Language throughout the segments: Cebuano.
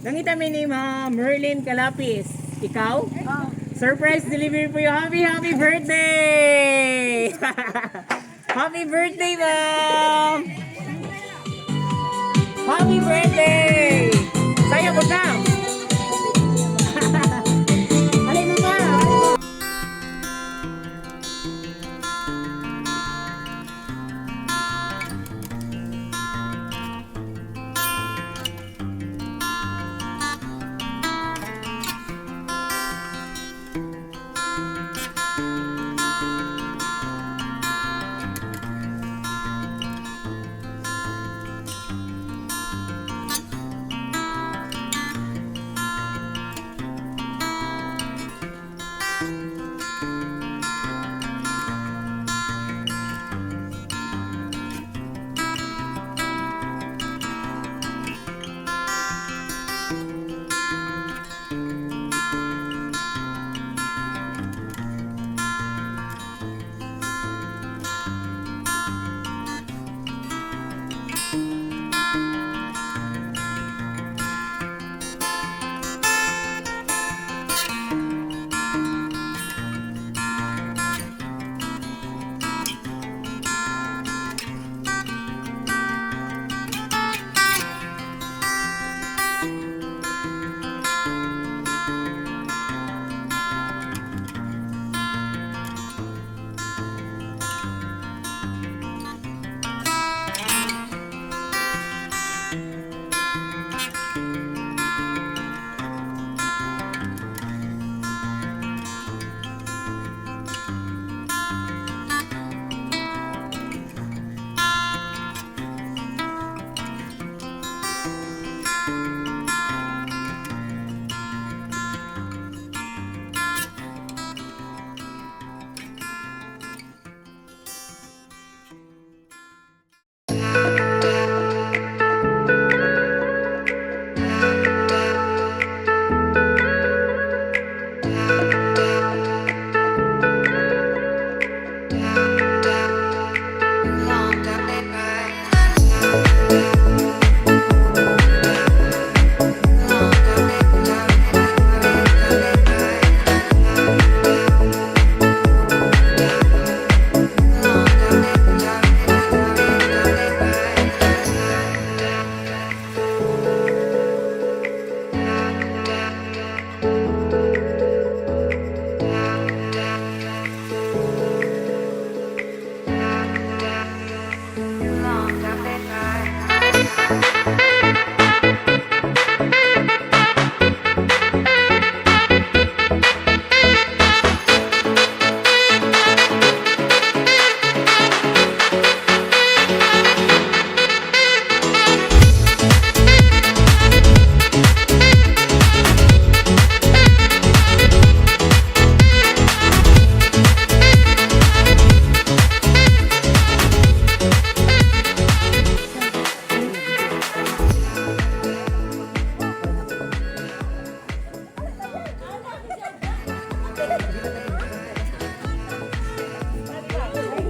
Nangita mi ni Ma'am Merlin Calapis. Ikaw? Surprise delivery for you. Happy, happy birthday! Happy birthday, ma'am! Happy birthday! Sayo ko na! Alay, mama!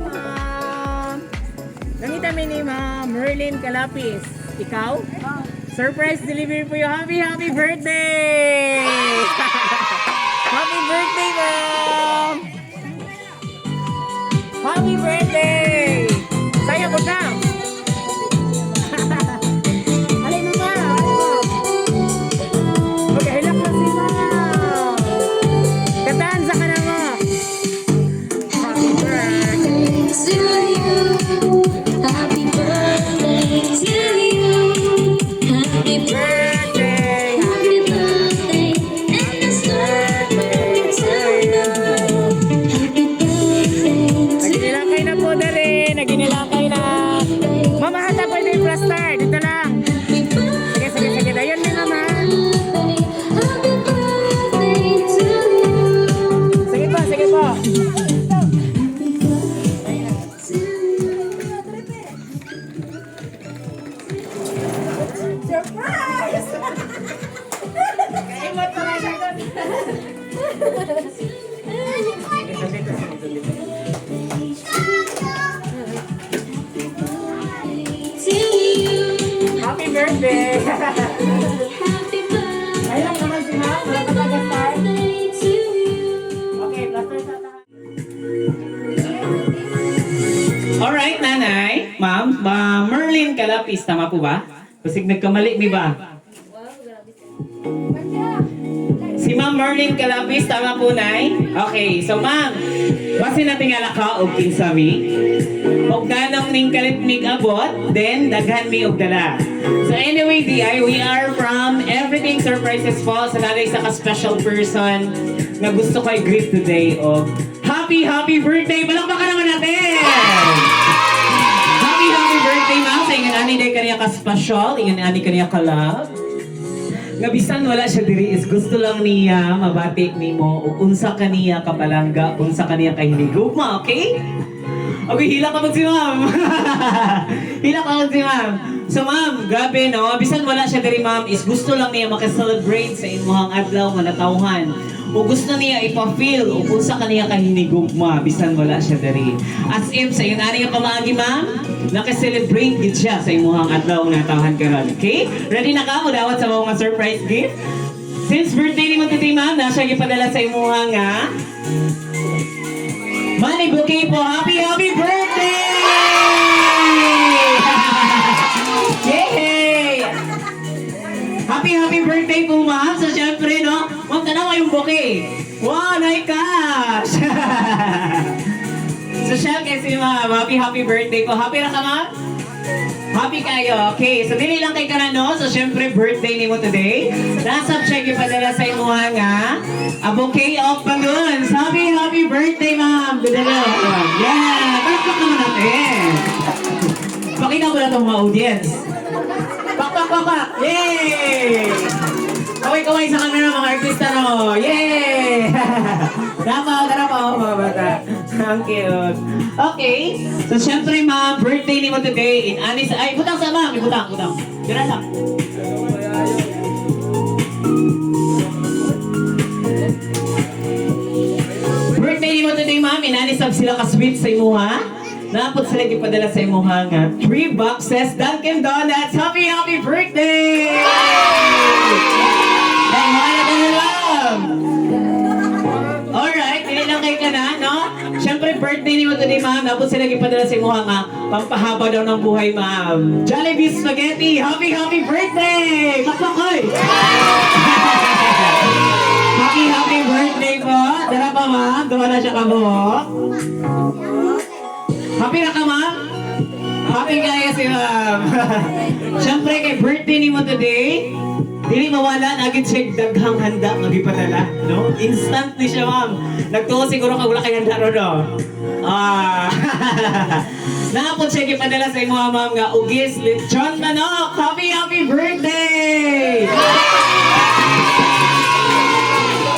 Ma'am. Nangita mi ni Ma'am Merlin Calapis. Ikaw? Surprise delivery for you. Happy, happy birthday! Happy birthday, ma'am! Happy birthday! Sayo ko na! Alay, mama! Alay, ma'am! Okay, hilak na si ma'am! Kataan sa ka na mo! Happy birthday! To you. Happy birthday to you. Happy Birthday! Happy birthday and it's birthday to you. Happy birthday to Naginilakay na po dali. Naginilakay na. Mama, hata pwede yung plaster. Dito lang. Happy Sige, sige, sige. Dayon ni mama. birthday. Happy birthday to you. Sige po, sige po. Happy birthday to you. To you. Happy birthday! Happy birthday. Ay lang naman si ma'am. Wala pa taga-start. Birthday to you. Okay, plaster sa tahan. Alright, nanay. Ma'am, ma Merlin Calapis, tama po ba? Basig nagkamali mi ba? Si Ma'am Merlin Calapis, tama po, nay? Okay, so ma'am, base natin ka og kinsa mi. Og ganong ning kalit mig abot, then daghan mi og dala. So anyway, DI, we are from Everything Surprises po sa nanay sa ka-special person na gusto ko i-greet today og happy, happy birthday! Palakpakan naman natin! Happy, happy birthday, ma'am! Sa ingon ani day kaniya ka-special, ingon ani kaniya ka-love. Nga bisan wala siya diri is gusto lang niya mabati nimo ug unsa kaniya kapalangga, unsa kaniya kahinigugma, okay? Okay, hila ka pag si ma'am. Hila ka pag si ma'am. So ma'am, grabe no, bisan wala siya diri, ma'am, is gusto lang niya makaselebrate sa imuhang adlaw nga natawhan. O gusto niya ipa-feel o kung sa kaniya kahinigugma bisan wala siya diri. As if sa ingon ani nga pamaagi, ma'am, naka-celebrate gid siya sa imuhang adlaw nga natawhan karon. Okay? Ready na ka mo dawat sa mga surprise gift? Since birthday nimo today, ma'am, na siya gipadala sa imuha nga money bouquet po. Happy, happy birthday! Yay! Happy, happy birthday po, ma'am. So, syempre, no? Ma'am, tanawa yung bouquet. Wow, nice cash! So, syempre, si ma'am, happy, happy birthday po. Happy na ka, ma'am? Happy kayo. Okay, so dili lang kay kana, no? So syempre birthday nimo today. Nasa check ipadala sa imuha nga a bouquet of balloons. Happy, happy birthday, ma'am. Good luck. Yeah, palakpak naman natin. Pakita ko na itong mga audience. Pakpak, pakpak. Yay! Kaway-kaway sa camera mga artista, no. Yay! Tama, tara pa mga bata. Ang cute. Okay. So, syempre, ma'am, birthday ni mo today in Anis. Ay, butang sa ma'am. Ibutang, butang. Dira lang. Birthday ni mo today, ma'am. Inanisab sila ka-sweet sa imuha. Napot sila gipadala sa imuha nga three boxes Dunkin' Donuts. Happy, happy birthday! Dahil mga na ma'am! Alright, dili lang kay ka na, no? Siyempre, birthday ni mo today, ma'am. Napot sila gipadala sa imuha nga pampahaba daw ng buhay, ma'am. Jollibee Spaghetti! Happy, happy birthday! Pakpakoy! Happy, happy birthday po! Tara pa, ma'am. Duha na siya kabuhok. Happy na ka, ma'am? Happy kaya si ma'am. Siyempre, kay birthday ni mo today, dili mawala na agad siya daghang handa nga gipadala, no? Instant ni siya, ma'am. Nagtuo siguro ka wala kay handa ron, no? Ah. Naapod siya gipadala sa imo, ma'am, nga ugis lechon manok. Happy, happy birthday!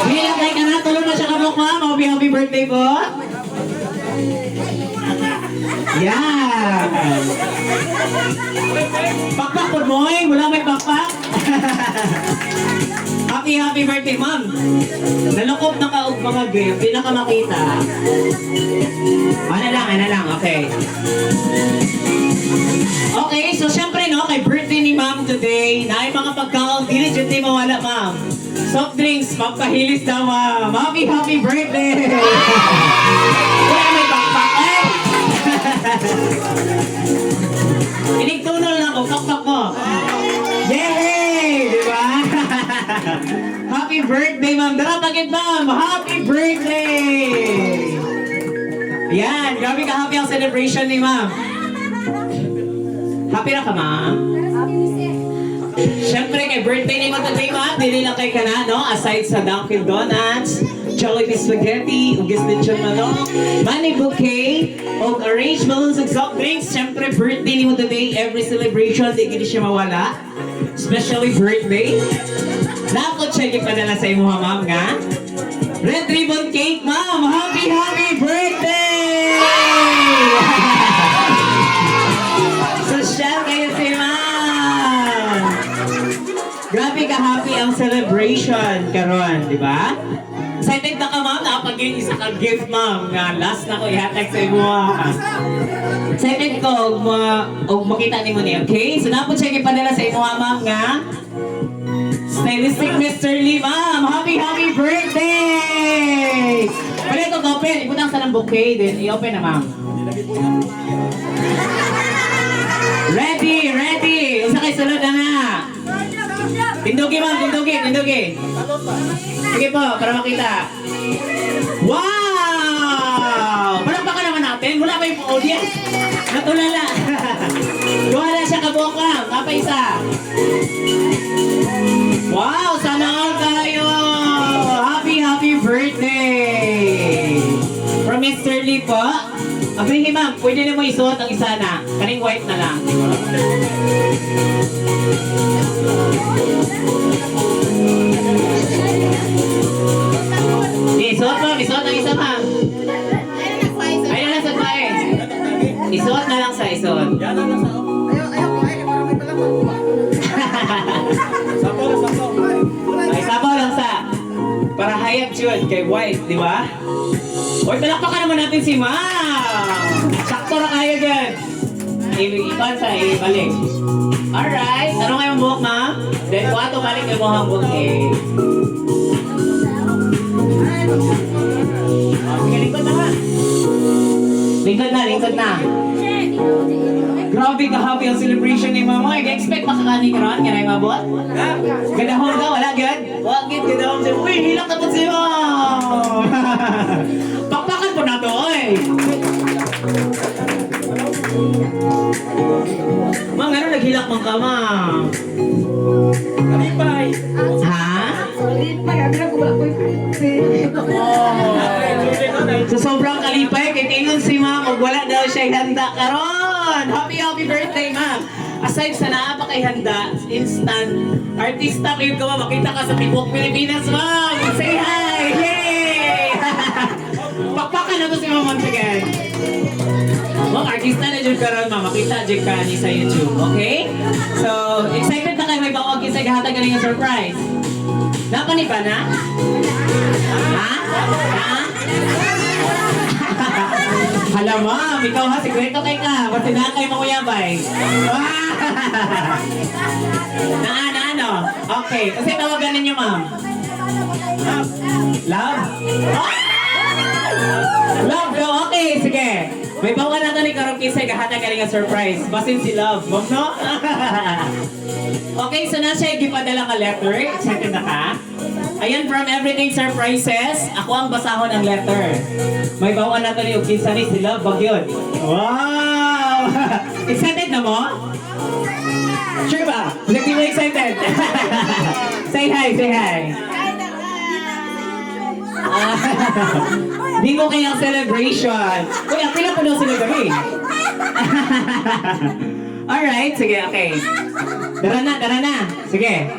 Dili lang kay kana, tulo na siya kabok, ma'am. Happy, happy birthday po. Yan! Pakpak po mo eh. Wala may pakpak. Happy, happy birthday, ma'am. Nalukop na ka og mga gift. Di na ka makita. Ano lang, ano lang. Okay. Okay, so syempre, no, kay birthday ni ma'am today, na ay mga pagkaon, dili dyan di mawala, ma'am. Soft drinks, pampahilis daw, ma'am. Happy, happy birthday! Wala may pakpak, eh! Inig tunol lang kung pakpak mo. Yay! Di ba? Happy birthday, ma'am. Dara pagit, ma'am. Happy birthday! Yan, grabe ka happy ang celebration ni ma'am. Happy na ka, ma'am? Siyempre, kay birthday ni mo today, ma'am, dili lang kay kana, no? Aside sa Dunkin' Donuts, Jollibee Spaghetti, ugis lechon manok, money bouquet, og arrange balloons ug soft drinks. Siyempre, birthday ni mo today, every celebration, di gid siya mawala. Especially birthday. Dapat siya ipadala sa imo, ma'am, nga. Red ribbon cake, ma'am! Happy, happy birthday! Social kayo si ma'am! Grabe ka happy ang celebration karon, di ba? Excited na ka, ma'am? Nakapag isa ka gift, ma'am, nga last na ko ihatag sa imo. Excited ko og og makita nimo ni, okay? So napod siya gipadala sa imo, ma'am, nga Stylistic Mr. Lee, ma'am. Happy, happy birthday! Pwede ito open. Ibutang sa ng bouquet, then i-open na, ma'am. Ready, ready! Unsa kay sulod na nga? Tindugi, ma'am, tindugi, tindugi. Sige po, para makita. Wow! Palakpakan naman natin. Wala pa yung audience. Natulala. Duha na siya kabuok. Apa isa. Wow! Sana all tayo! Happy, happy birthday! From Mr. Lee po. Abrihi, ma'am, pwede na mo isuot ang isa na. Kaning white na lang. Okay, isuot, ma'am. Isuot ang isa, ma'am. Ayun na lang sa bae. Isuot na lang sa isuot. Yan lang sa Ayaw, ayaw ko, ayaw, para may palaman. Sapaw lang, sapaw. Ay, sabaw lang sa para hayag yun kay White, di ba? Uy, palakpakan naman natin si Ma'am! Sakto ra kayo dyan. Ipan sa ibalik. Alright, ano nga yung buhok, ma'am? Then, kuha balik yung buhok buhok eh. Oh, sige, lingkod na nga. Lingkod na, lingkod na. Grabe ka happy ang celebration ni Mama. Expect makakani karon nga na mabot? Ganahon ka, wala gyud? Wala gyud ganahon siya. Uy, hilak na po si Ma'am. Pakpakan po na to, oy. Ma'am, ano naghilak man ka, ma'am? Kalipay. Ha? So sobrang kalipay kay tingon si ma'am ug wala daw siya handa karon. Happy, happy birthday, ma'am. Aside sa naa pa kay handa, instant artista kayo ka, ma'am. Makita ka sa Tibok Pilipinas, ma'am. Say hi! Yay! Pakpakan na to si ma'am once again. Ma'am, artista na dyan karon, ma'am. Makita dyan ka ni sa YouTube, okay? So, excited na kayo may bawag kinsa gahatag galing ang surprise. Napa ni ba na? Ha? Ha? Hala ma'am, ikaw ha, sikreto kay ka. Basta na kayo manguyabay. Na, na, ano? Okay, kasi tawagan ninyo, ma'am. Love? Ah! Love daw, okay, sige. May bawa na to ni Karong Kisay, kahatag galing ang surprise. Basin si Love, ma'am, no? Okay, so na siya gipadala ka letter. Excited na ka? Ayan, from Everything Surprises, ako ang basahon ng letter. May bawa na to ni Ukinsa ni si Love Bagyod. Wow! Excited na mo? Sure ba? Hindi mo excited? Say hi, say hi. Di mo kayang celebration. Uy, ang pila po daw sila gabi. Alright, sige, okay. Dara na, dara na. Sige.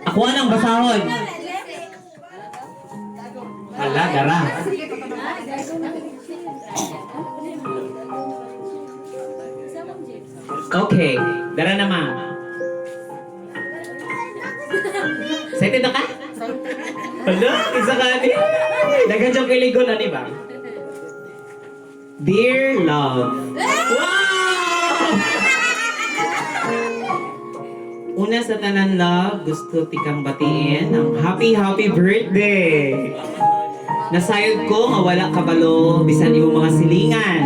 Ako ang basahon. Hala, dara. Okay, dara na, ma'am. Excited na ka? Hala, isa ka ni. Daghan siyang kiligon na, di ba? Dear love. Wow! Una sa tanan, love, gusto tikang batiin ang happy, happy birthday! Nasayod ko nga wala kabalo bisan imong mga silingan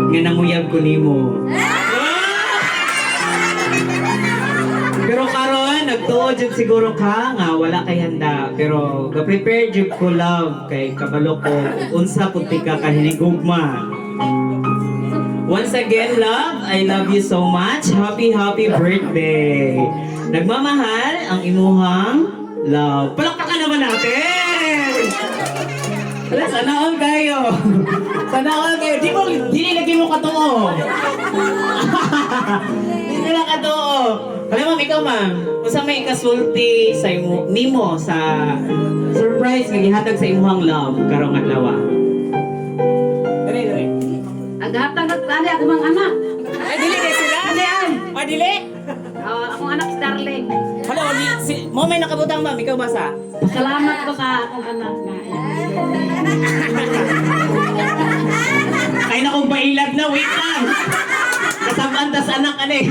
nga nanguyab ko nimo. Pero karon nagtuo jud siguro ka nga wala kay handa, pero ga-prepare jud ko, love, kay kabalo ko unsa pud ka kahinigugma. Once again, love, I love you so much. Happy, happy birthday. Nagmamahal ang imuhang love. Palakpakan naman natin! Wala, sana all kayo. Sana all kayo. Di mo, di lagi mo katuo. Di nila katuo. Kala ma'am, ikaw ma'am, unsa may ikasulti sa imo, nimo sa surprise nga gihatag sa imuhang love karong adlaw? Dali, dali. Aghatag at ali ako mga anak. Ay, dili kay sila. Ali ay. Ay, dili. Ah, akong anak si Darling. Hala, di, si, mo may nakabutang ma'am, ikaw basa. Salamat ko ka akong anak na. Kaya na kong pailag na, wait lang. Kasabaan tas anak ano eh.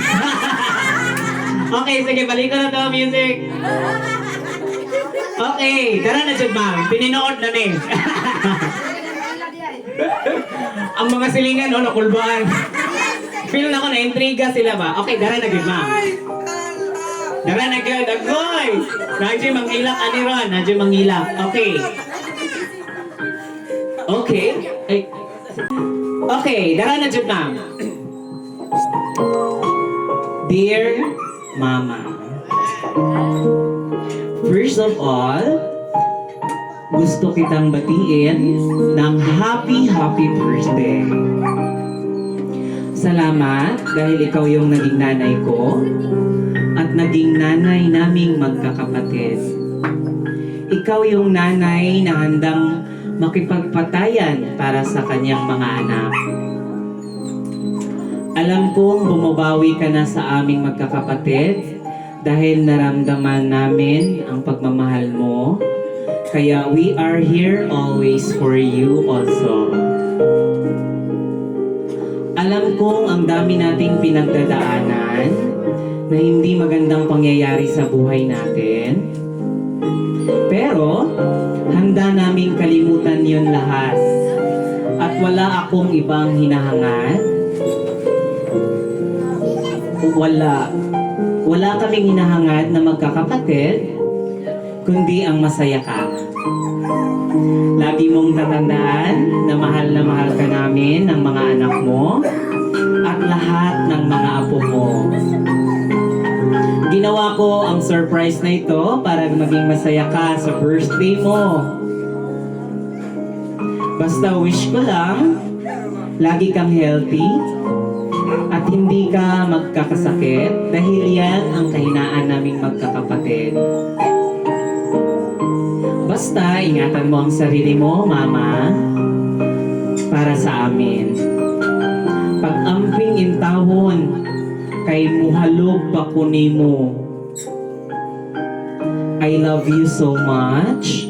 Okay, sige, balik ko na to, music. Okay, tara na jud, ma'am. Pininood na ni. Ang mga silingan, oh, nakulbaan. Feel na ko na intriga sila ba? Okay, dara na gud, ma'am. Dara na gud, agoy! Nadyo manghilak ani ron, nadyo manghilak. Okay. Okay. Ay. Okay, dara na jud, ma'am. Dear Mama, first of all, gusto kitang batiin ng happy, happy birthday. Salamat dahil ikaw yung naging nanay ko at naging nanay naming magkakapatid. Ikaw yung nanay na handang makipagpatayan para sa kanyang mga anak. Alam kong bumabawi ka na sa aming magkakapatid dahil naramdaman namin ang pagmamahal mo. Kaya we are here always for you also. Alam kong ang dami nating pinagdadaanan na hindi magandang pangyayari sa buhay natin. Pero, handa naming kalimutan yon lahat. At wala akong ibang hinahangad. Wala. Wala kaming hinahangad na magkakapatid, kundi ang masaya ka. Lagi mong tatandaan na mahal ka namin ng mga anak mo at lahat ng mga apo mo. Ginawa ko ang surprise na ito para maging masaya ka sa birthday mo. Basta wish ko lang, lagi kang healthy at hindi ka magkakasakit dahil yan ang kahinaan naming magkakapatid. Basta ingatan mo ang sarili mo, Mama, para sa amin. Pag-amping intawon, kay muhalog pa ko nimo. I love you so much.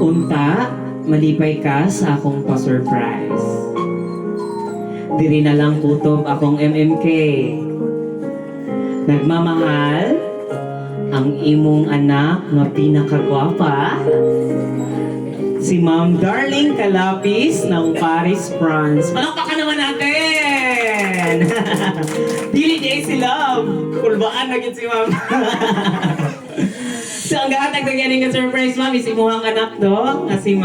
Unta, malipay ka sa akong pa-surprise. Diri na lang kutob akong MMK. Nagmamahal, ang imong anak nga pinakagwapa, si Ma'am Darling Calapis ng Paris, France. Palakpakan naman natin! Dili niya si Love. Kulbaan na gid si Ma'am. So ang gahatag na ganing nga surprise, ma'am, is imuhang anak do, nga si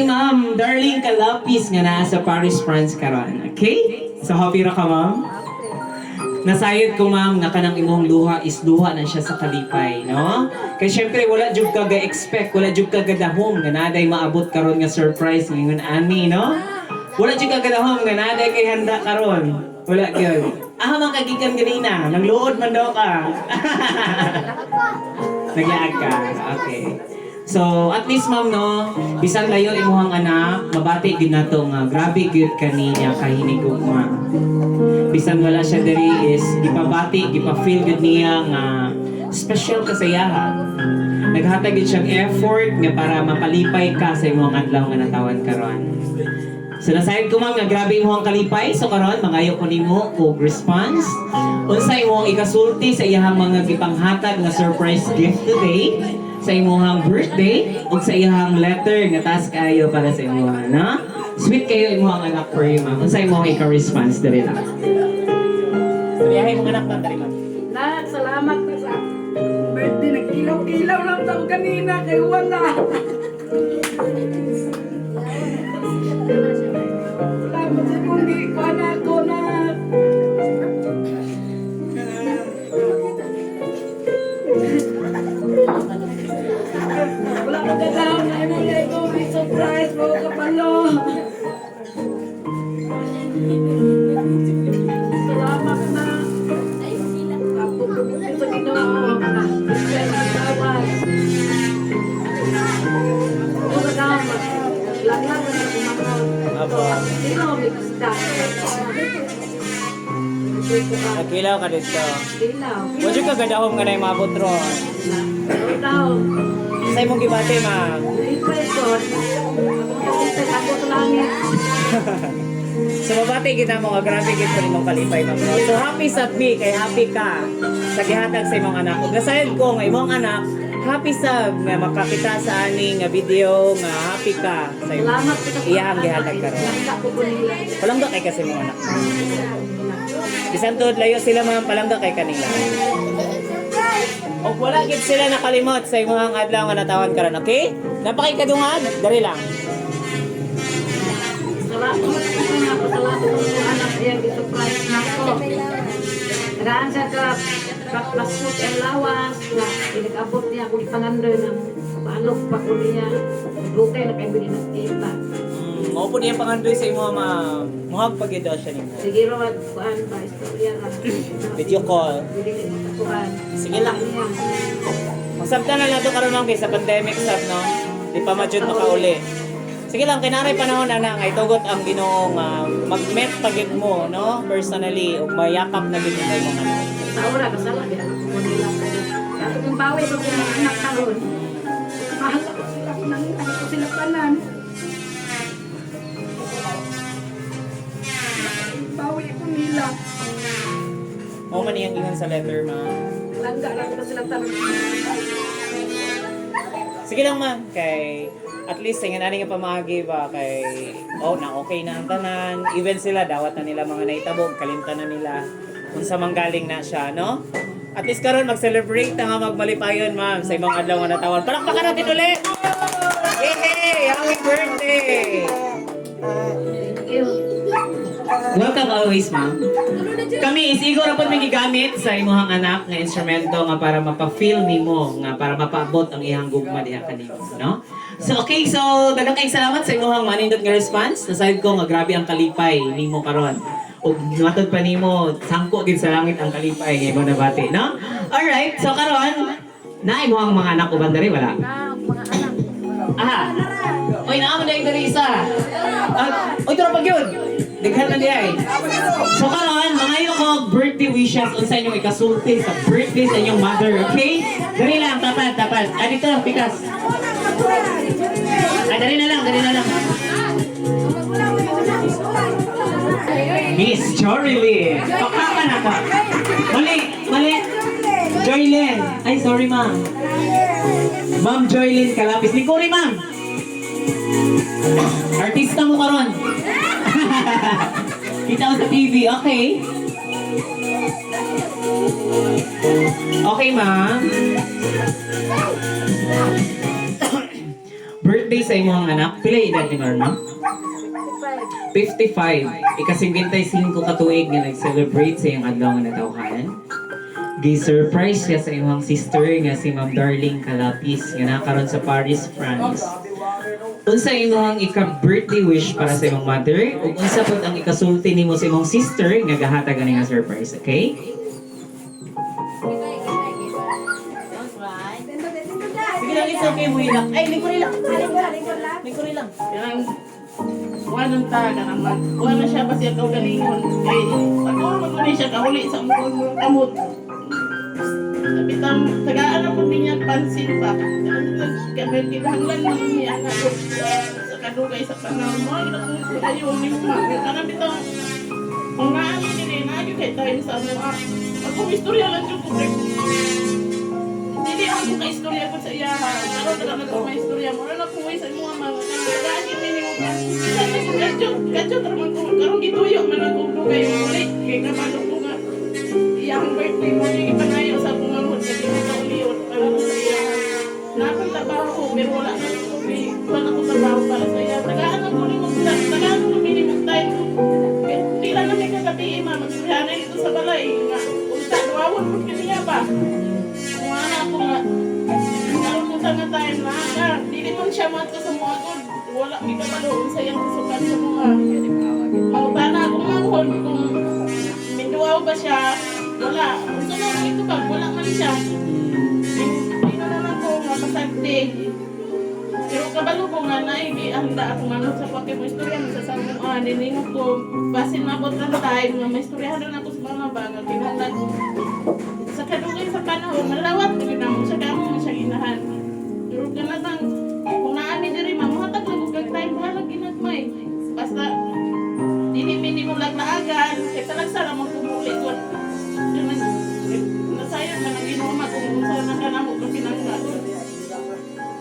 Ma'am Darling Calapis nga naa sa Paris, France karon. Okay? So happy ra ka, ma'am? Nasayod ko, ma'am, nga kanang imong luha is luha na siya sa kalipay, no? Kay syempre wala jud ka ga-expect, wala jud ka gadahom nga naday maabot karon nga surprise ngingon ani, no? Wala jud ka gadahom nga naday kay handa karon. Wala gyud. Ah, man kagikan ganina, nangluod man daw ka. Naglaag ka. Okay. So, at least, ma'am, no, bisan layo imuhang anak, mabati gyud nato nga grabe gyud kaninya kahinigugma. Bisan wala siya diri is gipabati, gipa-feel gyud niya nga special ka sa iyaha. Naghatag gyud siyang effort nga para mapalipay ka sa imong adlaw nga natawan karon. So nasayod ko, ma'am, nga grabe imong kalipay. So karon mangayo ko nimo og response. Unsa imong ikasulti sa iyahang mga gipanghatag nga surprise gift today sa imong birthday ug sa iyahang letter nga taas kaayo para sa imong, no? Sweet kayo imong anak for you, ma'am. Unsa imong ika-response diri lang? Sabihin imong anak, ma'am, diri, ma'am. Lahat, salamat na sa birthday. Nagkilaw-kilaw lang tao kanina kay wala. Salamat sa imong gikuan ako na. Wala ka galaw na imong ito. May surprise mo kapalo. Salamat na. Sa Ginoo. Salamat. Salamat. Laglag na sa kumakaw. Apo. Sino may isda? Nagkilaw ka dito. Kilaw. Wala ka gadahom nga na maabot ron. Ikaw. Sa imong gibati, ma'am. Lipay ko. Ako sa langit. So mabati kita mo nga grabe gid po nimong kalipay, ma'am, no? So happy sad mi kay happy ka sa gihatag sa imong anak. Ug nasayod ko nga imong anak happy sab nga makakita sa ani nga video nga happy ka sa imong Salamat po sa iyang gihatag karon. Langga ko po nila. Palangga kay kasi imong anak. Bisan tuod layo sila, ma'am, palangga kay kanila. Og wala gid sila nakalimot sa imong adlaw nga natawan karon, okay? Napakikadungag, dali lang. Salamat po nga po, salamat po sa anak iyang gi-surprise na ako. Tagaan siya ka pasok ang lawas na inag-abot niya akong ipangandoy ng palok pa ko niya. Dugay na kayo binigyan kita. Mao po niya pangandoy sa imo, ma'am. Muhag pag daw siya nimo. Sige ra kuan ba istorya ra. Video call. Dili mo kuan. Sige lang. Masabta na lang to karon, ma'am, kay sa pandemic sab, no. Di pa ma jud makauli. Sige lang, kinaray panahon na nga itugot ang Ginoo nga mag-met pagid mo, no? Personally ug mayakap na gid mo imong anak. Sa ora kasala di anak ko nila. Kato kung bawi ko kung mga anak karon. Mahal ko sila nang ano ko sila tanan. Bawi ko nila. Mao man iyang ingon sa letter, ma'am. Langga lang ko sila tanan. Sige lang, ma'am, kay at least ingan ani nga pamaagi ba kay oh na okay na ang tanan, even sila dawat na nila mga naitabo, kalimtan na nila unsa man galing na siya, no? At least karon mag-celebrate na nga magmalipayon, ma'am, sa imong adlaw nga natawan. Palakpakan natin ulit. Yay! Happy birthday! Thank you. Welcome always, ma'am. Kami is igor po may gigamit sa imong anak nga instrumento nga para mapa-feel nimo nga para mapaabot ang iyang gugma diha kanimo, no? So okay, so daghang kayong salamat sa imong manindot nga response. Nasayod ko nga grabe ang kalipay nimo karon. Ug matod pa nimo sangko gid sa langit ang kalipay nga imong nabati, no? Alright, so karon naay mo ang mga anak uban diri wala? Ah. Oy, naa man diri isa. Ah, oy, tara pag yun. Daghan na diay. So karon, mangayo ko og birthday wishes unsa inyong ikasulti sa birthday sa inyong mother, okay? Dali lang, tapad, tapad. Ah, dito, pikas. Ah, dali na lang, dali na lang. Miss Jorilyn. Pakapa na ka. Mali, mali. Joylyn. Ay, sorry, ma'am. Ma'am Joylyn Calapis. Lingkuri, ma'am. Artista mo karon. Kita ko sa TV, okay? Okay, ma'am. Birthday sa imong anak, pila edad ni ma'am? 55. Ika-55 ka tuig nga nag-celebrate sa iyang adlaw nga natawhan. Gi-surprise siya sa imong sister nga si Ma'am Darling Calapis nga nakaron sa Paris, France. Unsa imong ika-birthday wish para sa imong mother ug unsa pud ang ikasulti nimo sa imong sister nga gahatag ani nga surprise, okay? Sige lang, it's okay mo ilak. Ay, lingkuri lang. Lingkuri lang. Kanang kuha ng ta kanang mag kuha na siya basi ikaw galingon kay paguro man gud siya kahuli sa among kamot. Sabi tam tagaan na pud niya pansin pa. Kami kinahanglan man niya na sa kadugay sa panahon mo ay naku kayo ni ma. Kanang bitaw kung naami nila na kay time sa mga ako istorya lang jud ko kay dili ako ka istorya ko sa iya. Karon na lang ako may istorya mo. Ano ko sa imo mga tagaan yun nimo. Kadyo kadyo karon ko karon gituyo man ako dugay uli kay kabalo ko nga iyang birthday mo niya ipanayo sa akong manghod sa dili ka ulion para sa iya. Na akong trabaho pero wala na ko wala ko trabaho para sa iya. Tagaan ako nimo tagaan ko minimum time. Pila na may kagabi ma magsuhanay dito sa balay nga unta duwawon mo kaniya ba. Wala ko nga. Karon mo nga time na ka. Dili man siya mato sa mga god. Wala mi kabalo unsa iyang kasukan sa mga. Mangutana ako manghod kung minduaw ba siya. Wala. Unsa na lang ito ba? Wala man siya. Hindi na lang ko nga pasagdi. Pero kabalo ko nga na hindi handa ako manghod sa pagkay mo istorya mo sa samuan. Niningot ko basin mabot lang time nga may istoryahan na ako sa mga baga kinahanglan sa kadugay sa panahon, malawat ko yun mo siya kamo mo siya ginahan. Pero kanatang, kung naami diri ma, muhatag lang og kag time, bahalag ginagmay. Basta, dili Lagsa-lagsa ra man kumuli ko. Nasayang man ang Ginoo ma kung unsa na ka namo kung pinangga.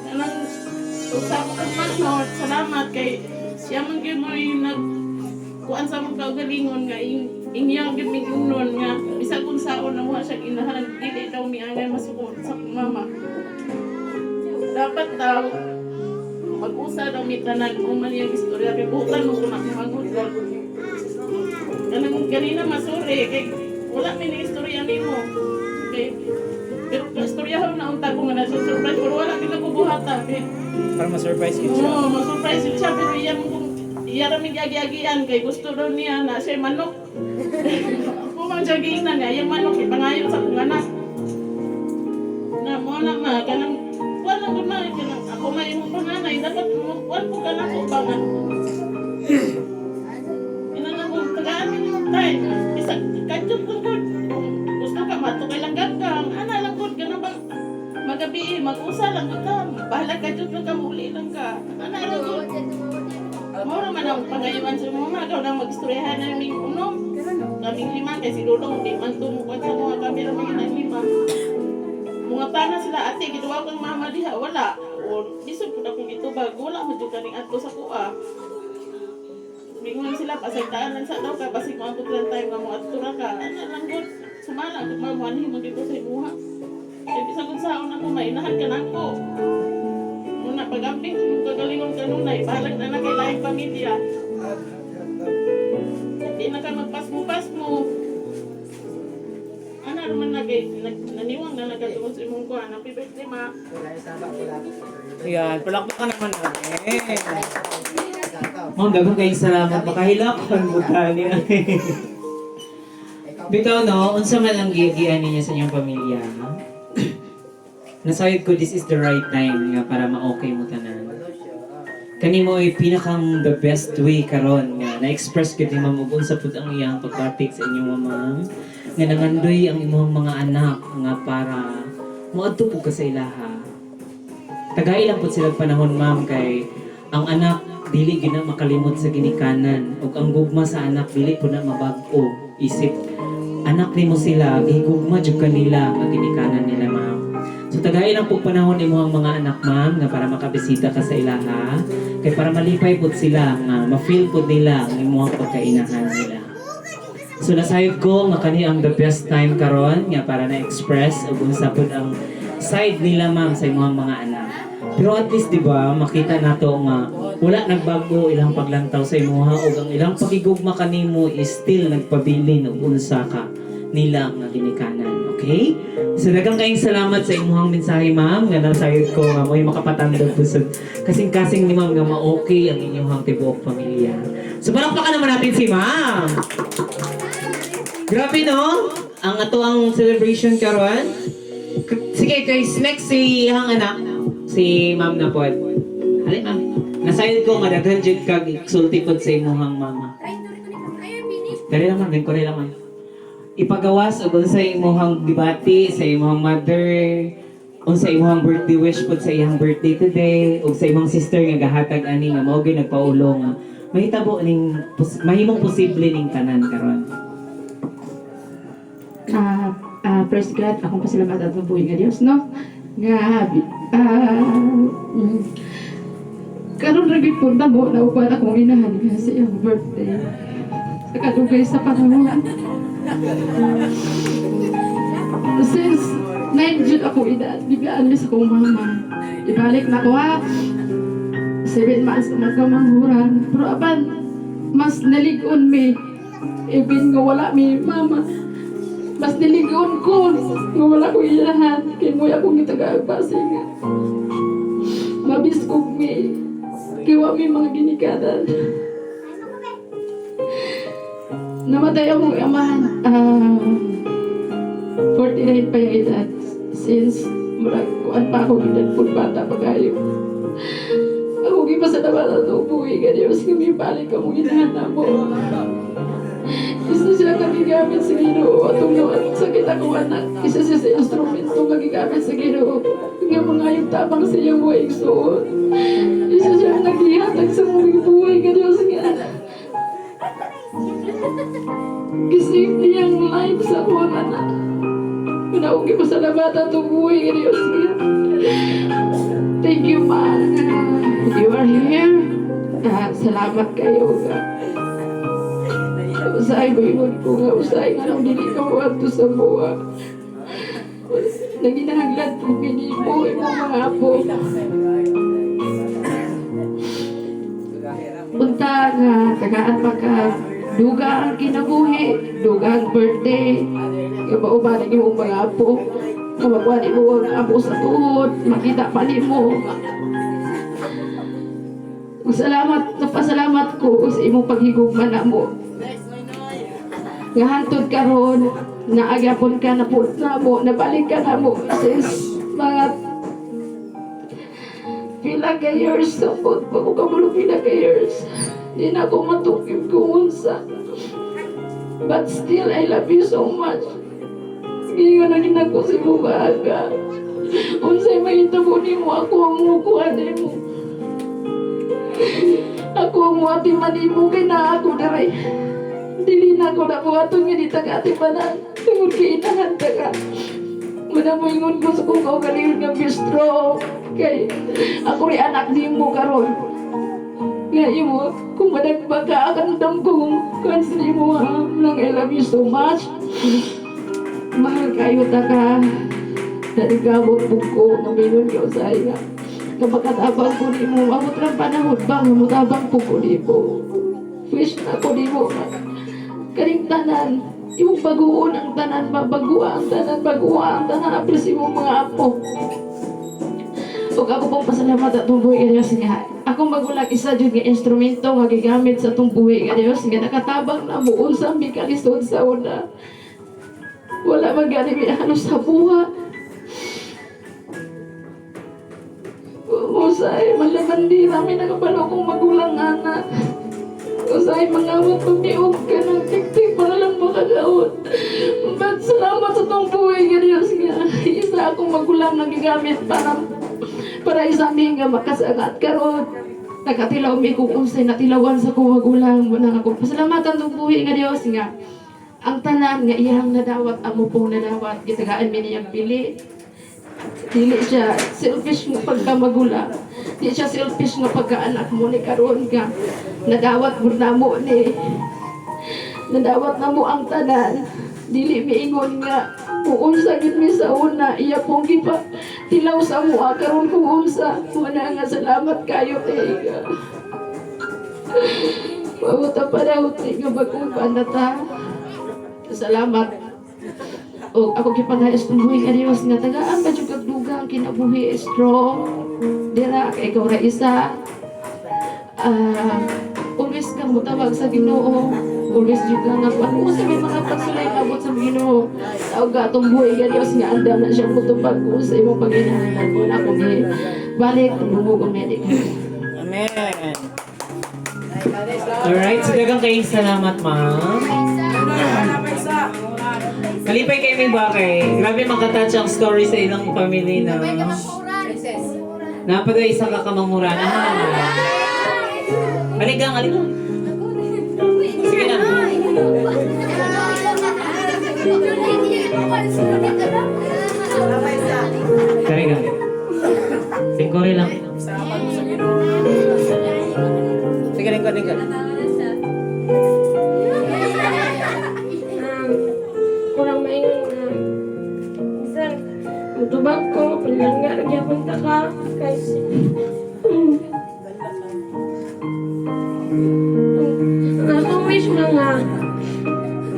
Kanang sa ako kang manghod, salamat kay siya man gyud mo yung nag kuan sa mong kaugalingon nga inyang gyud migungnon nga bisag kung saon na siya inahan, dili daw miangay masuko sa akong mama. Dapat daw mag-usa daw mi tanan kung man iyang istorya kay butan mo kung ako. Kanang ganina masuri kay wala mi ni istorya nimo. Kay pero istoryahon na unta ko nga nasa surprise pero wala kita ko buhata kay Para ma-surprise gid siya. Oo, ma-surprise yun siya pero iya mo kung iya ra mi giagi-agian kay gusto daw niya na siya manok. Ako man siya giingnan nga iyang manok ipangayo sa akong anak. Na mo na ma kanang kuan lang gud ma kanang ako may imong panganay dapat mo kuan po ka nako ba nga. Ina na ko tagaan mi nimo time. Bisag kadyot lang gud. Kung gusto ka mato kay langgan ka, ana lang gud kanang bang magabi mag-usa lang gud ta. Bahala kadyot lang ka muuli lang ka. Ana lang gud. Mao man ang pagayuan sa mga ikaw nang magistoryahan naming unom. Kaming lima kay si Dudong di man tumukuan sa mga kami ra mga nang lima. Mga pana sila ate giduwa kang mama diha wala. O bisod pud akong gitubag wala man jud kaning adto sa kuha. Mingon sila pasaytaan lang sa daw ka basig moabot lang tayo nga mo adto ra ka. Ana lang gud sumala gud mamuanhi mo dito sa imuha. Kay bisag unsaon ako mainahan ka nako. Muna pagamping kung kagalingon kanunay bahalag na na kay laing pamilya. Hindi na ka magpasmo-pasmo. Ana naman na kay naniwang na nagkatuon sa imong kuan. Happy birthday, ma. Ayan, palakpakan naman natin. Ma'am, daghang kayong salamat. Makahilakon mo tani. Bitaw no, unsa man ang giagian ninyo sa inyong pamilya? Nasayod ko this is the right time nga para ma-okay mo tanan. Kani mo ay pinakang the best way karon nga na-express gid ni ma'am ug unsa pud ang iyang pagbatik sa inyong ma'am nga nangandoy ang imong mga anak nga para moadto pud ka sa ilaha. Tagay lang pud sila panahon, ma'am, kay ang anak dili gyud na makalimot sa ginikanan ug ang gugma sa anak dili pud na mabag-o isip anak nimo sila, gigugma jud kanila ang ginikanan nila, ma'am. So tagay lang pud panahon nimo ang mga anak, ma'am, nga para makabisita ka sa ilaha kay para malipay pud sila nga ma-feel pud nila ang imong pagkainahan nila. So nasayod ko nga kani ang the best time karon nga para na-express ug unsa pud ang side nila, ma'am, sa imong mga anak. Pero at least, di ba, makita nato nga wala nagbago ilang paglantaw sa imuha ug ang ilang pakigugma kanimo is still nagpabilin og unsa ka nila nga ginikanan. Okay? So daghang kayong salamat sa imuhang mensahe, ma'am, nga nasayod ko nga mo'y makapatandog po sa kasing-kasing ni ma'am nga ma-okay ang inyong tibuok pamilya. So palakpakan naman natin si ma'am. Grabe no? Ang ato ang celebration karon. Sige guys, next si iyang anak, si ma'am na pod. Hali, ma'am. Nasayod ko nga daghan jud kag sulti pod sa imuhang mama. Dali lang, ma'am, ko lang, ma'am. Ipagawas og unsa imuhang gibati sa imuhang mother, unsa imuhang birthday wish pod sa iyang birthday today, ug sa imong sister nga gahatag ani nga mao gyud nagpaulo nga mahitabo ning mahimong posible ning tanan karon. Praise God, akong pasalamat at mabuhi nga Dios, no? Nga, karon ra gyud punta mo na uban akong inahan nga sa iyang birthday. Sa kadugay sa panahon. Since 9 jud ako edad, bibiyaan mi sa akong mama. Ibalik na ko ha. 7 months na magkamanghuran. Pero apan, mas nalig-on mi. Even nga wala mi mama. Mas niligon ko nga wala ko ilahan. Kay mo'y akong gitagaag basi nga. Mabiskog mi. Kay wa mi mga ginikanan. Namatay akong amahan. 49 pa yung edad. Since murag kuan pa ako gidad po bata pa kayo. Ako gipasalamatan og buhi nga Dios nga mibalik among inahan namo. Isa siya nga gigamit sa Ginoo atong at sakit akong anak. Isa siya sa instrumento nga gigamit sa Ginoo nga mga yung tabang sa iyang buhay igsuon. Isa siya nga gihatag sa mong buhay nga Dios nga. Gi-save niyang life sa akong anak. Mao na pasalamatan itong buhay nga Diyos nga. Thank you, Ma. You are here. Salamat kayo nga. Usahay mo ko nga usahay nga nang dili ka mo adto sa buwa. Naginahanglan po nimo imong mga apo. Unta nga tagaan pa ka duga ang kinabuhi, duga ang birthday. Nga mauban ang imong mga apo. Nga makuha nimo ang apo sa tuhod, makita pa nimo. Ug salamat, napasalamat ko sa imong paghigugma namo. Nga hantod karon, naagapon ka na po namo, nabalik ka namo since mga pila ka years, sabot pa ko kamulo pila ka years. Di na ako matukib kung unsa. But still, I love you so much. Ngayon na rin ako sa imong maaga. Unsay mahitabo nimo, ako ang mukuha nimo. Ako ang muatiman nimo kay naa ako diri. Dili na ako nabuhaton nga di ta atimanan. Tungod kay inahan ta ka. Muna mo ingon ko sa kong kaugalingon nga be strong. Kay ako rin anak nimo karon. Nga imo, kung madagba ka, akandam kong kans nimo ha. Nang I love you so much. Mahal kayo ta ka. Naligabot po ko, nga mingon ka sa nga. Nga makatabang ko nimo, abot lang panahon ba, nga mutabang po ko nimo. Wish na ko nimo. Kaning tanan, imong baguon ang tanan, mabagua ang tanan, bagua ang tanan, apil sa imong mga apo. Ug ako pong pasalamat at buhi nga Diyos nga akong magulang isa jud nga instrumento nga gigamit sa atong buhi nga Diyos nga nakatabang na mo unsa mi kalisod sa una. Wala man gani mi halos sa buha. Usay, malamandi rami nakabalo kong magulang ana. Usay, mangawat pag ka ng tiktik para lang makagaot. But salamat sa tong buhi nga Diyos nga isa akong magulang nga gigamit para para isa mi nga makasangat karon. Nakatilaw mi kung unsay natilawan sa akong magulang mo na ako. Pasalamatan tong buhi nga Diyos nga ang tanan nga iyang nadawat, amo pong nadawat, gitagaan mi niyang pili. Dili siya selfish nga pagkamagulang. Di siya selfish nga pagkaanak mo ni karon nga nadawat mo namo ni. Nadawat na mo ang tanan. Dili miingon nga kung unsa gid mi sa una, iya pong gipa tilaw sa mua karon kung unsa. Wala nga salamat kayo kay nga. Mabuta panahon nga mag-uban na ta. Salamat. O ako gipangayos ng buhi nga Dios nga tagaan ba jud kag dugang kinabuhi, strong. Dira kay ikaw ra isa. Always kang mutawag sa Ginoo. Always jud ka nga kung ano sa may mga pagsulay mabot sa Ginoo. Tawag ka atong buhi nga Dios nga andam na siya mutubag kung sa imong paginahanglan ko na akong balik lungog ang medic. Amen. Alright, so daghang kayong salamat, ma'am. Kalipay kay may ba kay. Grabe makatouch ang story sa ilang family na. Napaday isa ka kamanghuran. Ah. Aligang, aligang. Sige na. Kari ka. Singkore lang. Sige, lingkod, lingkod. Kurang maingon nga bisan mutubag ko, palangga ra gyapon ta ka kay ang akong wish na nga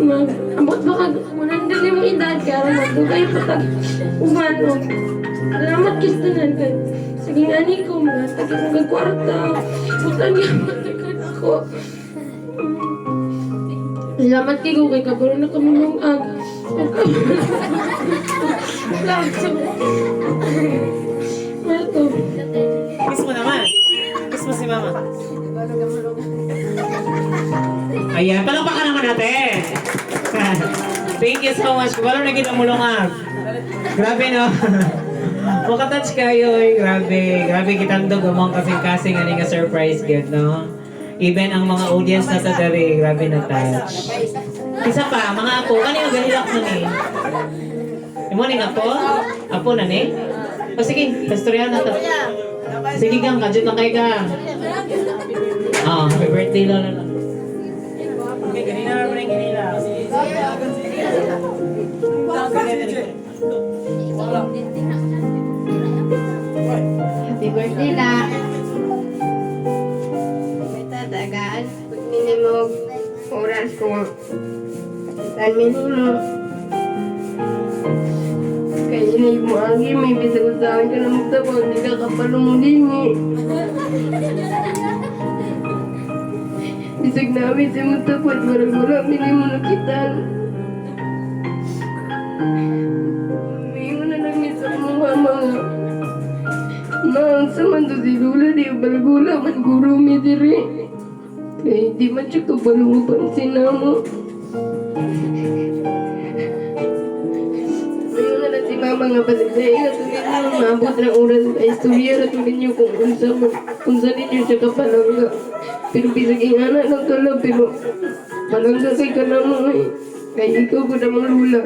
mag ambot ba kag 100 imong edad karon, magdugay pa tag uban. Og salamat kis tanan kay sige ani ko mga tag kog kwarta, butan gyapon ta ka ako. Salamat kay kung kay kabalo na kami mong ag. Salamat. Marto. Kiss mo naman. Kiss mo si mama. Ayan, palakpakan naman natin. Thank you so much. Wala na kita mulungag. Grabe, no? Makatouch kayo eh. Grabe. Grabe kitandog ang mga kasing-kasing ani nga surprise gift, no? Even ang mga audience na sa diri, grabe na touch. Isa pa, mga apo, kanino gahilak mo ni? Imo ning apo? Apo na ni? O sige, pastoryahan na to. Sige gang, kadyo na kay gang. Ah, happy birthday, Lola. Okay, ganina, rin ganina. Happy birthday, La. Tatagaan, pag minimog, oras ko. Tan minimo. Kaya inay mo agi, may bisag sa akin ka na magtapon, hindi ka kapalumudingi. Bisag namin sa magtapon, marag wala minimo nakitaan. May na lang sa mga mga Maang sa man to si Lula, di balgula man guro mi diri. Kaya di man siya kabalo mo pansin na mo. Ngayon na lang si Mama nga pasagsayin na tuloy ninyo, maabot ng oras na istorya na tuloy ninyo kung unsa mo, unsa ninyo siya kapalangga. Pero bisag ingana lang kala, pero palangga kay ka na mo eh. Kaya ikaw ko namang lula.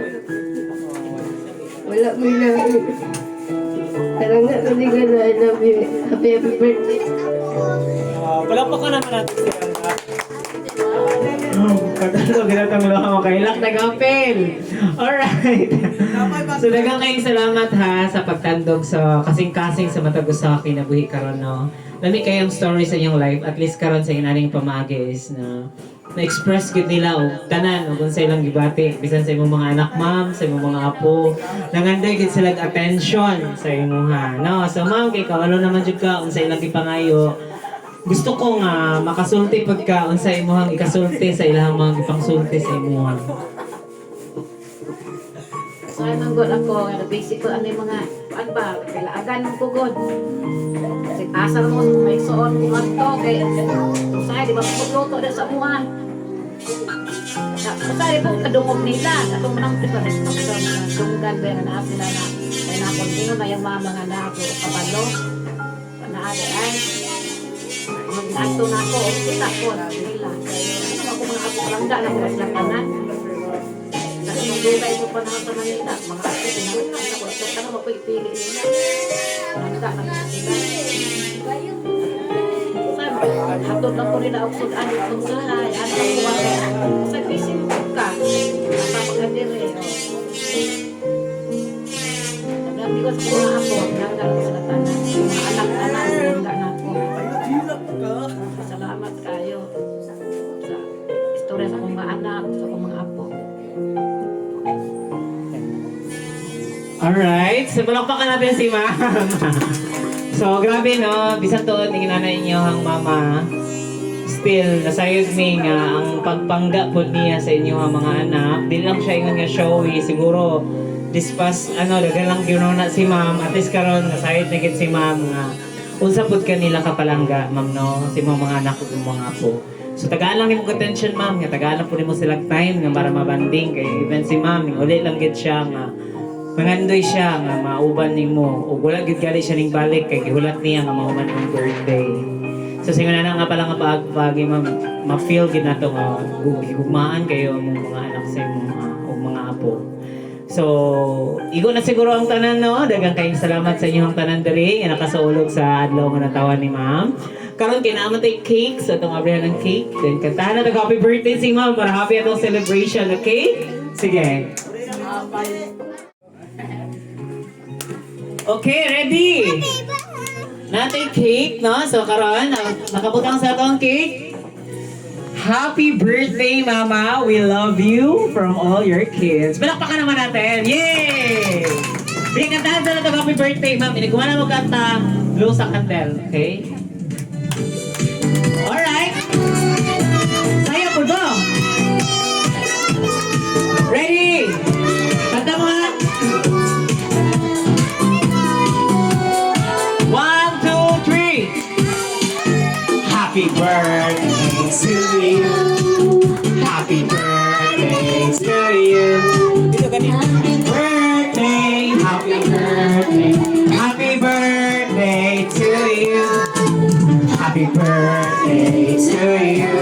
Wala mo ilain. Palangga kasi ka na, I love you. Happy, happy birthday. Palakpakan naman natin si Rangga. Katulog na itong luha mo kay Lak nag-apel. Alright. So daghang kayong salamat ha sa pagtandog sa kasing-kasing sa matag usa ka kinabuhi karon, no. Lami kayong story sa inyong life, at least karon sa inaning pamaagi is na na-express gid nila og tanan og unsa ilang gibati bisan sa imong mga anak, ma'am, sa imong mga apo, nangandoy gid sila attention sa imuha, no? So ma'am, kay kawalo naman jud ka unsa ilang gipangayo, gusto ko nga makasulti pagka unsa imuhang ikasulti sa ilahang mga gipangsulti sa imuha. So ay manggod ako, nga basic ko ano yung mga ano ba, kailangan ng kugod. Kasi asa mo may suon ko to kay usahay di ba pagluto na sa buwan. Usahay po kadungog nila atong manang sa sa dunggan ba nga naa sila na kay na kon na yung mama nga naa ko kabalo. Panaade ay Nagto na ako, kita ko nila. Ano ako mga apo langga na ko sila tanan. Nagdugay ko pa naman sa Manila, mga apo, tinawag ako, sa tanong ako ipili nila. Langga na ko sila. Hatod lang ko nila og sudan itong sahay, ano ang kuha kay sa busy mo ka. Napapagandire. Nagdami ko sa mga apo, langga na ko sila tanan. Mga anak-anak, langga na ako. Salamat kayo sa istorya sa akong mga anak, sa akong mga apo. Alright, so palakpakan natin si ma'am. So grabe no, bisan tuod ning nanay inyo ang mama. Still, nasayod ni nga ang pagpangga po niya sa inyo ang mga anak. Di lang siya ingon nga showy, siguro this past, ano, daghan lang gyud na si ma'am. At least karon nasayod na gid si ma'am nga unsa pud kanila kapalangga, ma'am, no, sa imong mga anak ug mga apo. So tagaan lang nimo attention, ma'am, nga tagaan lang po nimo sila time nga para mabanding kay even si ma'am ning uli lang gid siya nga mangandoy siya nga mauban nimo ug wala gid gali siya ning balik kay gihulat niya nga mahuman ang birthday. So singon na nga pala nga paagi, ma'am, ma-feel gid nato nga gugmaan kayo among mga anak sa imong mga ug mga apo. So, igo na siguro ang tanan, no. Daghang kayong salamat sa inyong tanan diri nga nakasulog sa adlaw nga natawan ni ma'am. Karon kay naa man tay cake, so atong abrihan ng cake. Then kantahan na happy birthday si ma'am para happy atong celebration, okay? Sige. Okay, ready? Natin cake, no? So karon nakabutang sa atong cake. Happy birthday, Mama! We love you from all your kids. Palakpakan naman natin! Yay! Sige, kantahan sa natin happy birthday, ma'am. Iniguan na mo kanta. Blow sa candle, okay? Alright! Saya po to! Ready? Kanta mo ha! One, two, three! Happy birthday to you. Happy birthday to you. Happy birthday, happy birthday, happy birthday to you. Happy birthday to you.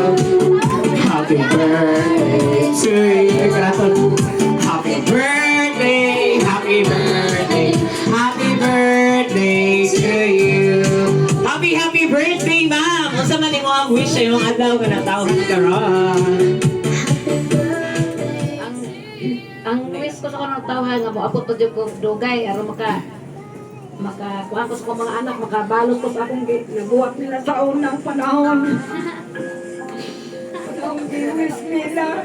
Happy birthday. to you. Karaton. Happy birthday, happy birthday, happy birthday to you. Happy, happy birthday, ma'am! Unsa man imo ang wish sa imong adlaw nga natawhan karon? Ang wish ko sa kanang tawhan nga moabot pa jud ko dugay aron maka maka kuha ko sa akong mga anak, makabalot ko sa akong nabuhat nila sa unang panahon. Akong giwish nila.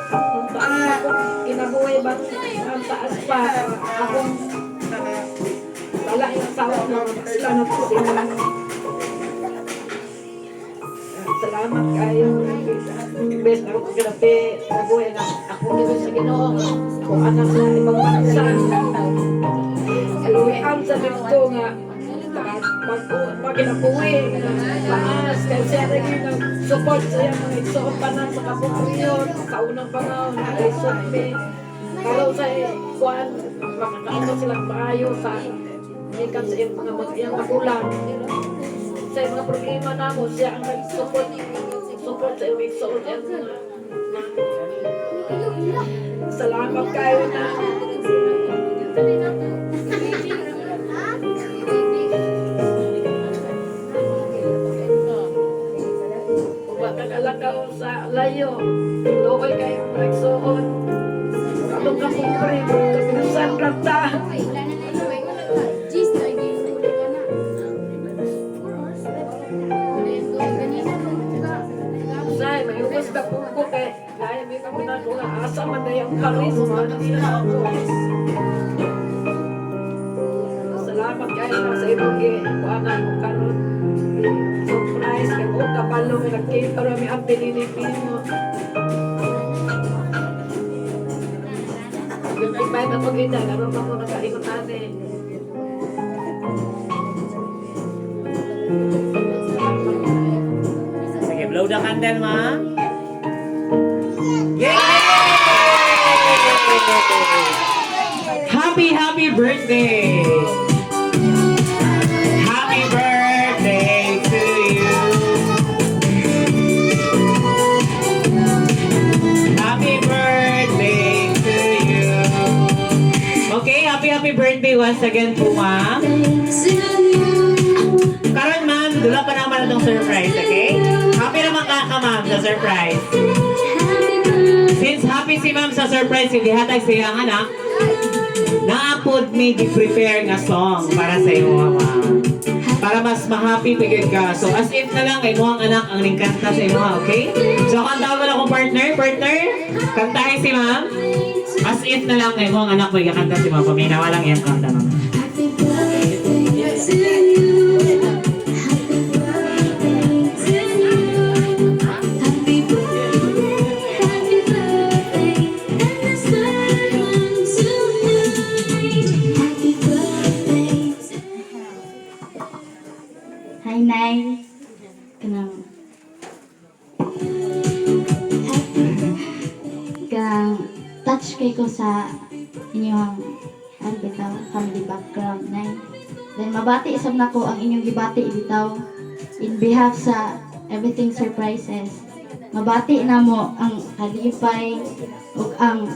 Ang taas ako, kinabuhi ba? Ang taas pa. Akong wala yung asawa na sila na po sila. Salamat kayo. Best ako grabe. Mabuhay na ako dito sa Ginoo. Ako anak sa ibang bansa. Kaluwian sa dito nga pag ginabuhi, taas, kaya siya rin yung support sa iyang mga igsoon tanan sa kabuhayon, sa unang panahon, na me. Kalaw sa kuan, makakaano silang maayo sa gikan sa iyang mga iyang magulang. Sa mga problema namo, siya ang nag-support support sa iyang igsoon sa iyang mga. Salamat kayo na. Uba kagalakaw sa layo. Luoy kayo pagsuon. Katong ka pobre, kapinusan rata. Usay, may ubos ka po ko kay dahil may kamunan ko nga asa man na yung karis man sila ako. Salamat kayo na sa imong kuangan mo karon. Surprise kay mo kabalo nga nagkita ra mi ang Pilipino. 25 na pag-ida, karon pa ko nakaingon ani. Sige, blow the candle, ma'am. Yay! Happy, happy birthday! Happy birthday to you. Happy birthday to you. Okay, happy, happy birthday once again po, ma'am. Karon, ma'am, dula pa naman itong surprise, okay? Happy naman ka, ma'am, sa surprise. Since happy si ma'am sa surprise, hindi hatag sa iyang anak, naapod may gi-prepare nga song para sa imo, ma'am. Para mas ma-happy pigid ka. So as if na lang, kay mo ang anak ang ningkanta sa imo, okay? So kanta mo na akong partner, partner, kantahin si ma'am. As if na lang, kay mo ang anak mo, ikakanta si ma'am. Paminawa lang iyang kanta, ma'am. Happy birthday to you. Happy birthday to you. Happy birthday, happy birthday, and the third one tonight. Happy birthday to Hi, Nay. Kanang kanang touch kay ko sa inyong ano bitaw, family background, Nay. Then mabati isab nako ang inyong gibati bitaw in behalf sa Everything Surprises. Mabati namo ang kalipay ug ang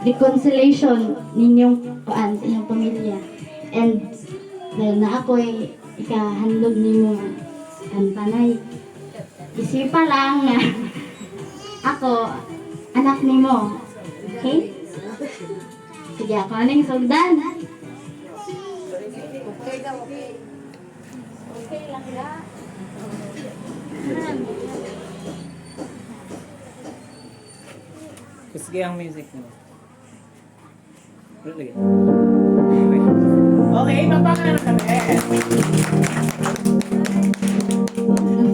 reconciliation ninyong kuan sa inyong pamilya. And then na ako'y ikahandog nimo nga kantanay. Isipa lang nga ako anak nimo. Okay? Sige, ako aning sugdan. Okay lang ga. Kusgi ang music mo. Okay, papangalan ka na. I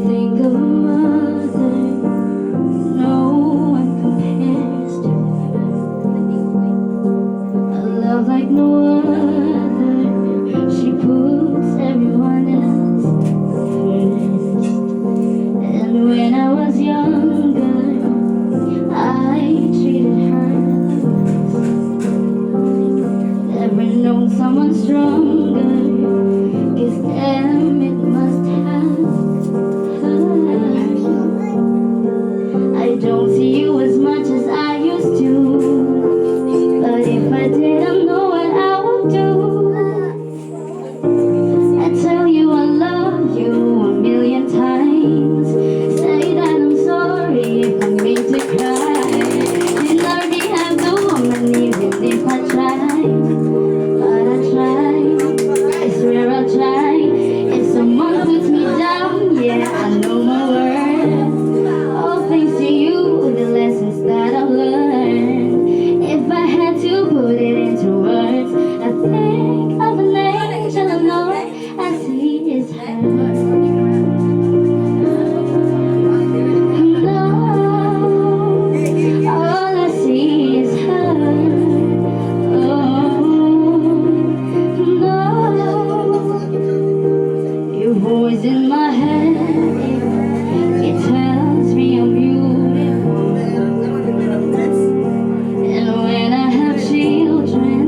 think of a mother, no one compares to her. A love like no other, she puts everyone else first. And when I was younger, I treated her the worst. Never known someone stronger. I don't see you as much as I used to. But if I did, I know what I would do. I tell you I love you a million times. Say that I'm sorry if I made you cry. Can already have the woman even if I try. But I try, I swear I try. If someone puts me down, yeah, I know my worth. All thanks to you, the lessons that I've learned. If I had to put it into words, I think of an angel and all I see is her. No, all I see is her. Oh, no, your voice in my head, it tells me I'm beautiful. And when I have children,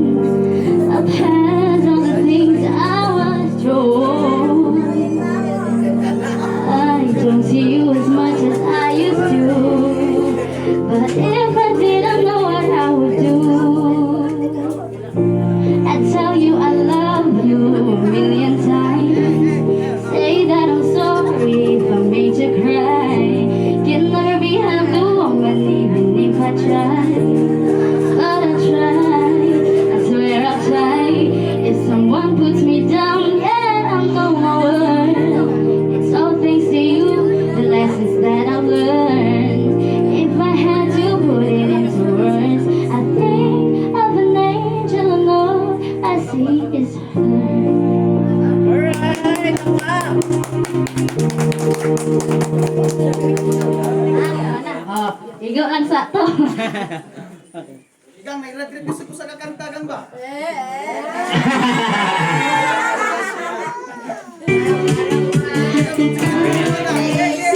I'll pass on the things I was told. I don't see you as much as I used to. But if I did, I know what I would do. I tell you I love you a million times. Say that I'm sorry if I made you cry. Can never be half the woman even if I try. But I try, I swear I try. If someone puts me down, yeah, I know my worth. It's all thanks to you, the lessons that I've learned. If I had to put it into words, I think of an angel and all I see is her. Alright! Tama! Oh, igo lang sa to. Igang, nag-retreat gusto ko sa kakanta gang ba?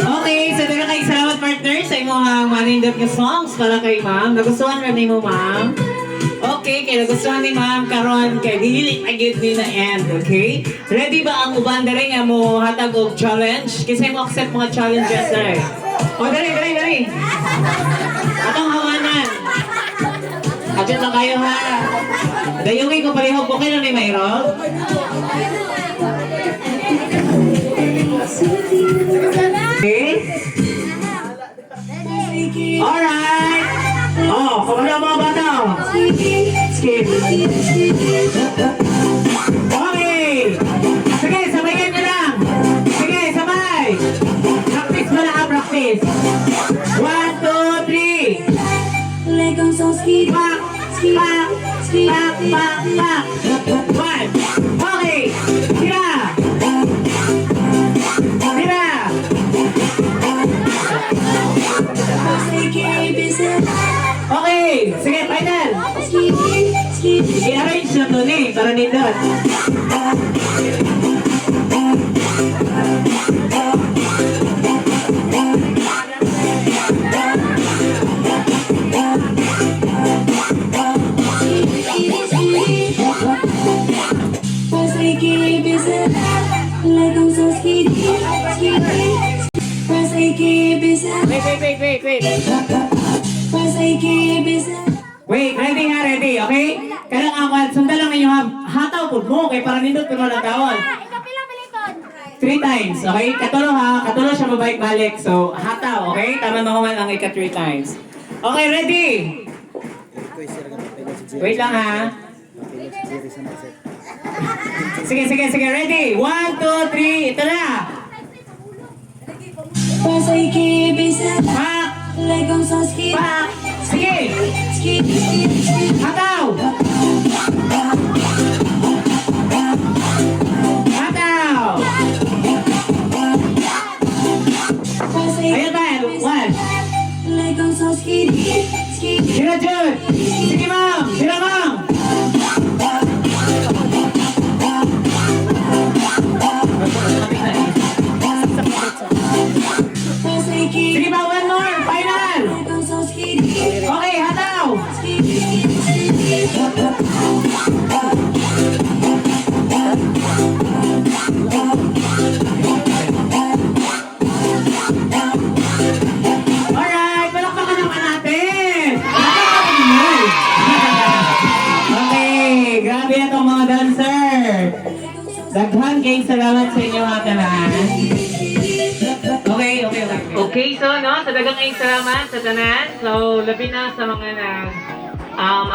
Okay, so daghang kay salamat partner sa imong manindot nga songs para kay ma'am. Nagustuhan ra nimo, ma'am? Okay, kay nagustuhan ni ma'am karon kay dili pa gyud ni na end, okay? Ready ba ang uban diri nga mo hatag og challenge? Kinsa mo accept mga challenges diri? Oh, dali, dali, dali. Atong hawanan. Adyo lang kayo ha. Dayungin ko palihog okay lang ni Mayro. Okay? Alright! Oh, kumano mga bata? Skip. Okay! Sige, sabayan nyo lang! Sige, sabay! Practice mo lang, practice. 1, 2, 3! Pak! Pak! Pak! Pak! Pak! One! Okay! Tira! Tira! Okay! Sige, final! I-arrange na to ni, para nindot. Wait, wait, wait, wait, wait. Wait, ready ha, ready, okay? Kaya ang one, sundan lang ninyo ha. Hataw po mo, kay para nindot pero walang tawon. Three times, okay? Katulo ha, katulo siya mabalik-balik. So, hataw, okay? Tama na man ang ika three times. Okay, ready? Wait lang ha. Sige, sige, sige, ready? 1, 2, 3, ito na! Pak! Pak! Sige! Hataw! Hataw! Ayan ba? One. Sira Jun! Sige ma'am! Sira ma'am! Sige pa, one more! Final! Okay, hataw! Alright! Daghan kay salamat sa inyo mga tanan. Okay. Okay, so no, sa daghang kayong salamat sa tanan. So, labi na sa mga nag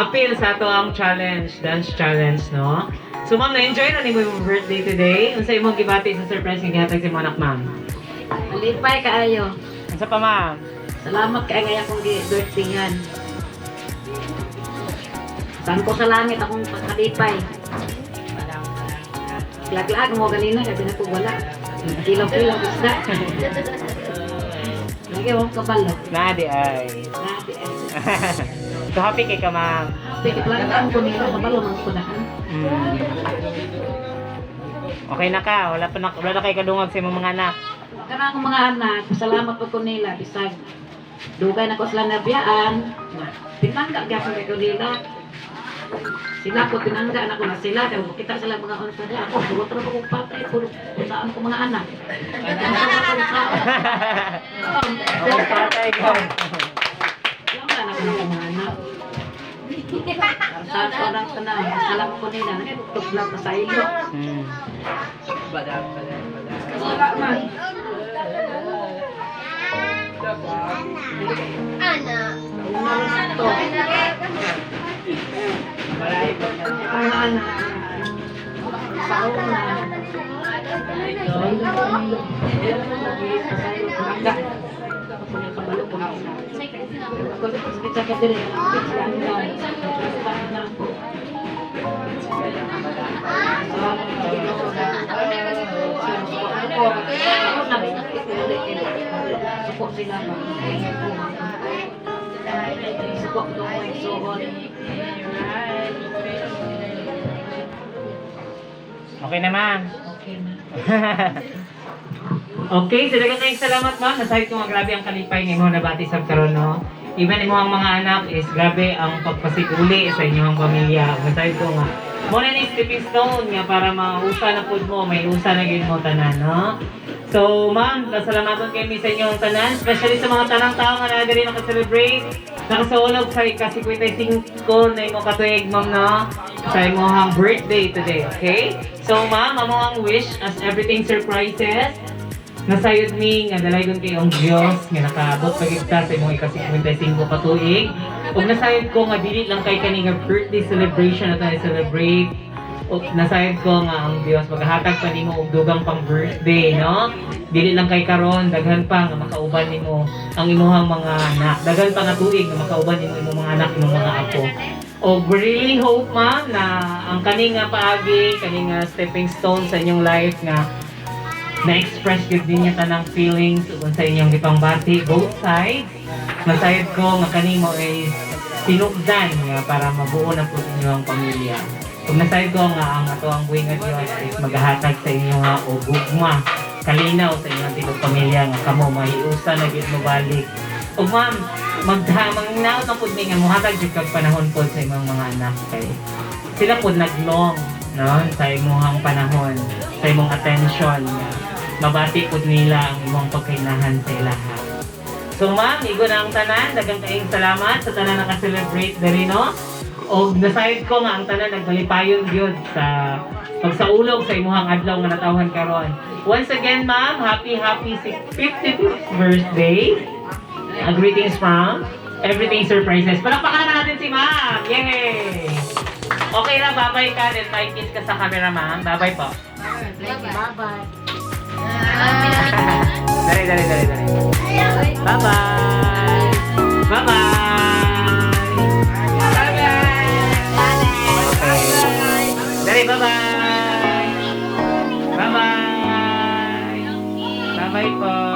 appeal sa ato ang challenge, dance challenge, no? So, ma'am, na-enjoy na nimo yung birthday today. Unsa imong gibati sa surprise nga gihatag sa imong anak, ma'am? Malipay kaayo. Unsa pa, ma'am? Salamat kay ngay akong gi-birthday. Saan ko sa langit akong pagkalipay. Laglag mo ganina, sabi na ko wala. Kilaw-kilaw isda. Lagi mo kabalo. Na di ay. Grabe ay. So, happy kay ka, ma'am. Happy kay ko nila kabalo man ko na. Okay na ka, wala pa na, wala na kay kadungag sa imong mga anak. Kana akong mga anak, salamat po ko nila bisag dugay na ko sila nabiyaan. Tinangga gyapon kay ko nila. Sila ko tinangga na ko na sila kay kita sila mga unsa di ako puro tra ko patay puro saan ko mga anak. Oo, patay ka. Wala na ko ng mga anak. Sa ko lang tanan, salam ko nila, nagtuktok lang ko sa ilo. Wala man. Ana. To. Ana. Sa una. Sa ilo. Angga. Kabalo ko na. Sakit-sakit din. Suko sila ba? Suko ko may suhol. Okay na, ma'am. Okay na. Okay, so daghang kayong salamat, ma'am. Nasayod ko nga grabe ang kalipay nga imong nabati sa karon, no. Even imong ang mga anak is grabe ang pagpasiguli sa inyong pamilya. Nasayod ko nga mo na ni stepping stone nga para mausa na pud mo, may usa na gyud mo tanan, no. So, ma'am, nasalamaton kay mi sa inyong tanan, especially sa mga tanang tao nga naa diri naka-celebrate, nakasaulog sa ika-55 na imo katuig, ma'am, no? Sa imong birthday today, okay? So, ma'am, amo ang wish as everything surprises, nasayod mi nga dalaygon kay ang Dios nga nakaabot pa gyud ta sa imong ika-55 ka tuig. Ug nasayod ko nga dili lang kay kani nga birthday celebration na tayo celebrate. Ug nasayod ko nga ang Dios maghatag pa nimo og dugang pang birthday, no? Dili lang kay karon, daghan pa nga makauban nimo ang imuhang mga anak. Daghan pa nga tuig nga makauban nimo imong mga anak, imong mga apo. Og we really hope, ma'am, na ang kani nga paagi, kani nga stepping stone sa inyong life nga na-express gyud ninyo tanang feelings ug sa inyong gipangbati both sides. Masayod ko nga kani mo is tinugdan nga para mabuo na pud inyo ang pamilya. Ug nasayod ko nga ang ato ang buhi nga Dios is magahatag sa inyo nga og gugma, kalinaw sa inyong tibuok pamilya nga kamo mahiusa na gyud mo balik. Ug ma'am, magha mangnaot na pud mi nga mohatag jud kag panahon pod sa imong mga anak kay sila pod naglong, no, sa imong panahon, sa imong attention nga mabati pud nila ang imong pagkainahan sa ilaha. So ma'am, igo na ang tanan, daghang kaayong salamat sa tanan naka-celebrate diri, no. Og nasayod ko nga ang tanan nagbalipayon gyud sa pagsaulog sa imuhang adlaw nga natawhan karon. Once again, ma'am, happy happy 55th birthday. Greetings from Everything Surprises. Palakpakan naman natin si ma'am. Yay! Okay lang, babay ka. Then bye kiss ka sa camera, ma'am. Bye-bye po. Bye-bye. Dali, dali, dali, dali. Bye-bye! Bye-bye! Okay. Dali, bye-bye! Bye-bye! Bye-bye po.